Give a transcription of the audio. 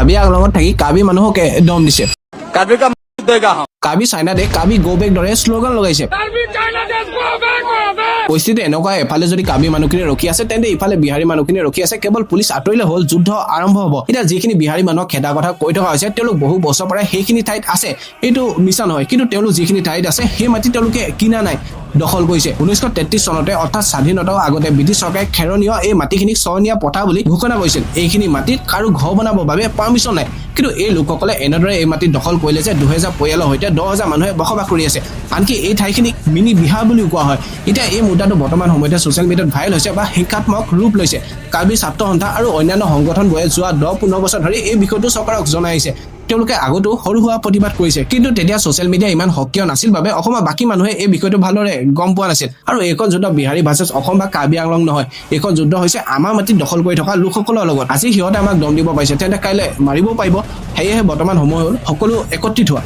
কাৰ্বি আংলঙত থাকি কাৰ্বি মানুহকে দম দিছে। कार्बी का देगा हम। কাৰ্বি চাইনা দে, কাৰ্বি গ' বেক দৰে শ্লোগান লগাইছে। পৰিস্থিতি এনেকুৱা, এফালে যদি কাৰ্বি মানুহখিনি ৰখি আছে, তেন্তে ইফালে বিহাৰী মানুহখিনি ৰখি আছে। কেৱল পুলিচ আঁতৰিলে হ'ল, যুদ্ধ আৰম্ভ হ'ব। এতিয়া যিখিনি বিহাৰী মানুহক খেদা কথা কৈ থকা হৈছে, তেওঁলোক বহু বছৰ পৰাই সেইখিনি ঠাইত আছে, এইটো মিছা নহয়। কিন্তু তেওঁলোক যিখিনি ঠাইত আছে, সেই মাটি তেওঁলোকে কিনা নাই, দখল কৰিছে। 1933 চনতে, অৰ্থাৎ স্বাধীনতাৰ আগতে ব্ৰিটিছ চৰকাৰে খেৰণীয় এই মাটিখিনিক চৰণীয়া পথাৰ বুলি ঘোষণা কৰিছিল। এইখিনি মাটিত কাৰো ঘৰ বনাবৰ বাবে পাৰ্মিশ্যন নাই। কিন্তু এই লোকসকলে এনেদৰে এই মাটি দখল কৰিলে যে 2000 পৰিয়ালৰ সৈতে 10,000 মানুহে বসবাস কৰি আছে। আনকি এই ঠাইখিনিক মিনি বিহাৰ বুলিও কোৱা হয়। এতিয়া এই মুদ্দাটো বৰ্তমান সময়তে ছ'চিয়েল মিডিয়াত ভাইৰেল হৈছে বা হিংসাত্মক ৰূপ লৈছে। কাৰ্বি ছাত্ৰ সন্থা আৰু অন্যান্য সংগঠনবোৰে যোৱা 10-15 বছৰ ধৰি এই বিষয়টো চৰকাৰক জনাই আহিছে। তেওঁলোকে আগতো সৰু সুৰা প্ৰতিবাদ কৰিছে, কিন্তু তেতিয়া ছ'চিয়েল মিডিয়া ইমান সক্ৰিয় নাছিল বাবে অসমৰ বাকী মানুহে এই বিষয়টো ভালদৰে গম পোৱা নাছিল। আৰু এইখন যুদ্ধ বিহাৰী ভাৰ্চেছ অসম বা কাৰ্বি আংলং নহয়, এইখন যুদ্ধ হৈছে আমাৰ মাটিত দখল কৰি থকা লোকসকলৰ লগত। আজি সিহঁতে আমাক দম দিব পাৰিছে, তেন্তে কাইলৈ মাৰিবও পাৰিব। সেয়েহে বৰ্তমান সময় হ'ল সকলো একত্ৰিত হোৱা।